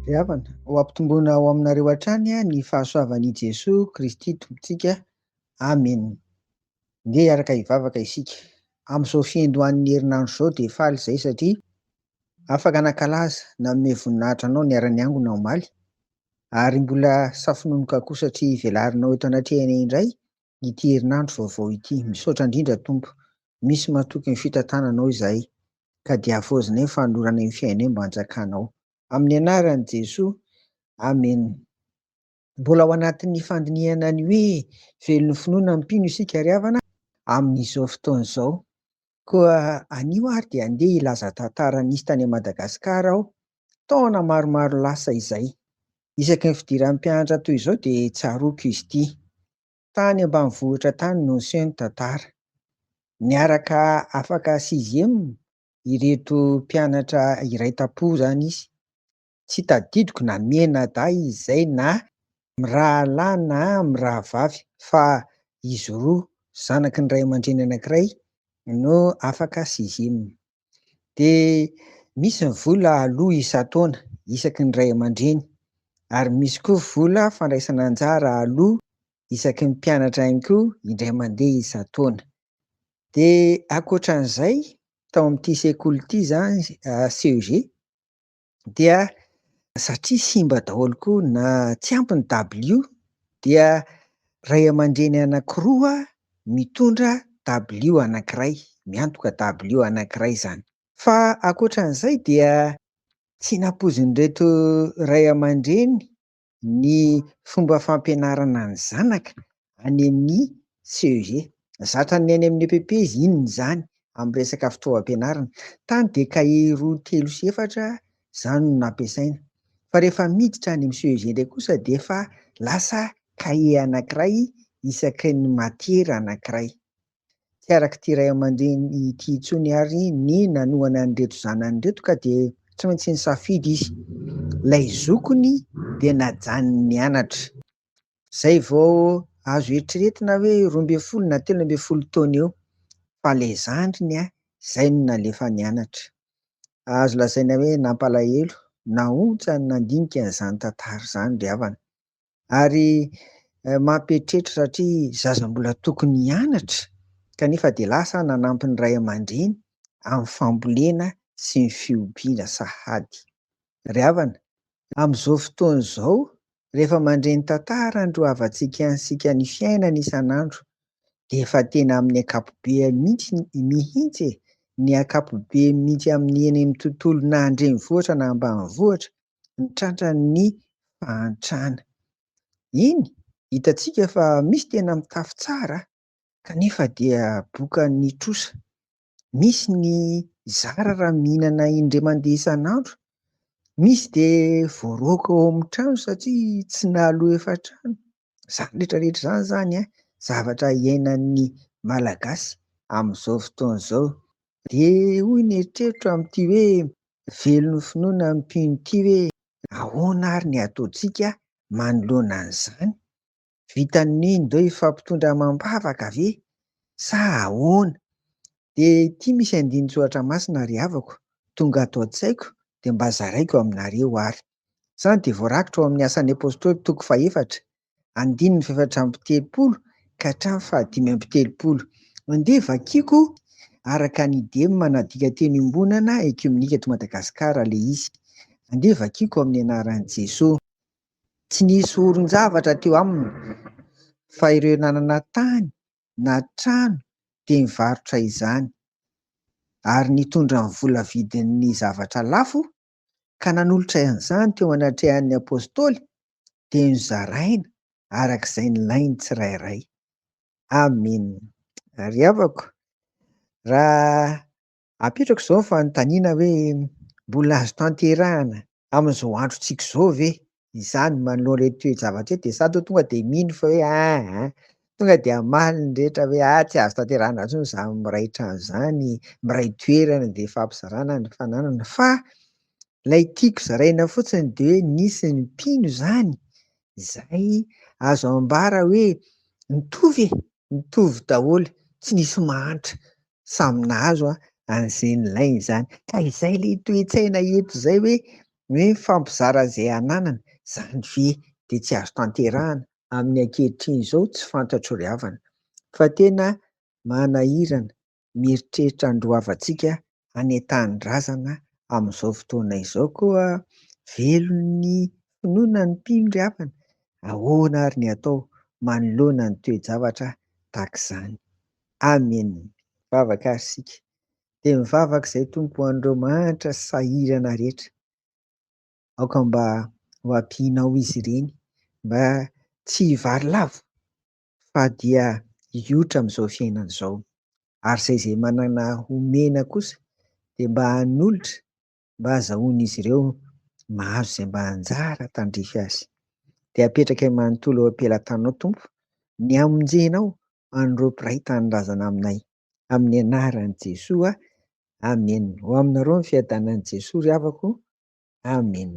Ry havana, ho ampitomboina ao aminareo hatrany ny fahasoavan'i Jesoa Kristy Tompontsika. Amena. Ndeha hiaraka hivavaka isika. Amin'izao fiandohan'ny herinandro izao dia faly izahay satria afaka nankalaza, nanome voninahitra Anao niara-niangona omaly. Ary mbola safononoka koa satria velarinao eto anatrehanay indray ity herinandro vaovao ity. Misaotra indrindra Tompo. Misy matoky ny fitantananao izahay ka dia havaozinay ny fanoloranay ny fiainay mba hanjakanao. Amin'ny anaran'i Jesoa. Amena. Mbola ao anatin'ny fandinihana ny hoe velon'ny finoana ny mpino isika ry havana amin'izao fotoana izao. Koa anio ary dia andeha hilaza tantara nisy tany Madagasikara aho taona maromaro lasa izay. Isaky ny fidiran'ny mpianatra toy izao dia tsaroako izy ity. Tany ambanivohitra tany no niseho ny tantara. Niaraka afaka sixième ireto mpianatra iray tampo izany izy. Tsy tadidiko na mianadahy izy izay na mirahalahy na mirahavavy fa izy roa zanaky ny ray aman-dreny anankiray no afaka sixième. Dia misy ny vola aloa isan-taona isaky ny ray aman-dreny ary misy koa vola fandraisana anjara aloa isaky ny mpianatra ihany koa indray mandeha isan-taona. Dia ankoatran'izay tao amin'ity sekoly ity izany CEG dia satria simba daholo koa na tsy ampy ny dabilio dia ray aman-dreny anankiroa mitondra dabilio anankiray, miantoka dabilio anankiray izany. Fa ankoatran'izay dia tsy nampoizin'ireto ray aman-dreny ny fomba fampianarana ny zanaka any amin'ny CEG. Zatra ny any amin'ny EPP izy, inona izany amin'ny resaka fitaovam-pianarana. Tany dia kahie 2, 3 sy 4 izany no nampiasaina. Fa rehefa miditra any amin'ny CEG indray kosa dia efa lasa kahie anankiray isaky ny matiera anankiray. Tsy arak'ity ray aman-dreny ity intsony ary ny nanohana an'ireto zanany ireto ka dia tsy maintsy nisafidy izy. Ilay zokiny dia najanony nianatra. Izay vao azo eritreretina hoe 12 na 13 taona eo fa ilay zandriny izay no nalefa nianatra. Azo lazaina hoe nampalahelo, nahontsa ny nandinika an'izany tantara izany ry havana. Ary mampieritreritra satria zaza mbola tokony hianatra kanefa dia lasa nanampy ny ray aman-dreny amin'ny fambolena sy ny fiompiana sahady. Ry havana, amin'izao fotoana izao rehefa mandre ny tantaran'ireo havantsika antsika ny fiainana isan'andro dia efa tena amin'ny ankapobeny mihitsy mihitsy e, ny ankapobeny mihitsy amin'ny eny amin'ny tontolo na an-drenivohitra na ambanivohitra ny tratran'ny fahantrana. Eny, hitantsika fa misy tena mitafy tsara kanefa dia bokan'ny trosa. Misy ny zara raha mihinana indray mandeha isan'andro, misy dia voaroaka ao amin'ny trano satria tsy nahaloa efa-trano. Izany rehetra rehetra izany izany zavatra iainan'ny Malagasy amin'izao fotoana izao. Dia hoy ny eritreritro amin'ity hoe velon'ny finoana ny mpino ity hoe ahoana ary ny ataontsika manoloana an'izany? Vitan'ny hoe ndao hifampitondra amam-bavaka ve sa ahoana? Dia ity misy andinin-tsoratra masina ry havako, tonga ato an-tsaiko dia mba zaraiko aminareo ary. Izany dia voarakitra ao amin'ny Asan'ny Apostoly toko fahefatra, andininy fahefatra amby telopolo ka hatramin'ny fahadimy amby telopolo. Andeha vakiko araka ny IDEM na dikanteny iombonana ekiomenika eto Madagasikara ilay izy. Andeha vakiko amin'ny anaran'i Jesoa. Tsy nisy orin-javatra teo aminy fa ireo nanana tany na trano dia nivarotra izany ary nitondra ny vola vidin'ny zavatra lafo ka nanolotra an'izany teo anatrehan'ny apostoly dia nozaraina araka izay nilainy tsirairay. Amena. Ry havako, raha apetrako izao ny fanontaniana hoe mbola azo tanterahana amin'izao androntsika izao ve izany manoloana ireto toe-javatra ireto, dia sady tonga dia mino fa hoe aa, tonga dia hamaly ny rehetra hoe aa, tsy azo tanterahana intsony izany miray trano izany, miray toerana dia ifampizarana ny fananana. Fa ilay tiako zaraina fotsiny dia hoe nisy ny mpino izany izay azo ambara hoe mitovy e, mitovy daholo, tsy nisy mahantra, samy nahazo an'izay nilainy izany. Ka izay ilay toe-tsaina eto izay hoe. Ny hoe mifampizara izay ananana, izany ve dia tsy azo tanterahana amin'ny ankehitriny izao? Tsy fantatro ry havana fa tena manahirana mieritreritra an'ireo havantsika any an-tanindrazana amin'izao fotoana izao. Koa velon'ny finoana ny mpino ry havana. Ahoana ary ny atao manoloana ny toe-javatra tahaka izany? Amen. Mivavaka ary isika. Dia mivavaka izay Tompo ho an'ireo mahantra sy sahirana rehetra. Aoka mba ho ampianao izy ireny mba tsy hivary lavo fa dia hiotra amin'izao fiainana izao. Ary izay izay manana homena kosa dia mba hanolotra mba hazahoan'izy ireo mahazo izay mba anjara tandrify azy. Dia apetrakay manontolo eo am-pelatananao Tompo ny hamonjenao an'ireo mpiray tanindrazana aminay. Amin'ny anaran'i Jesoa. Amen. Ho aminareo ny fiadanan'i Jesoa ry havako. Amen.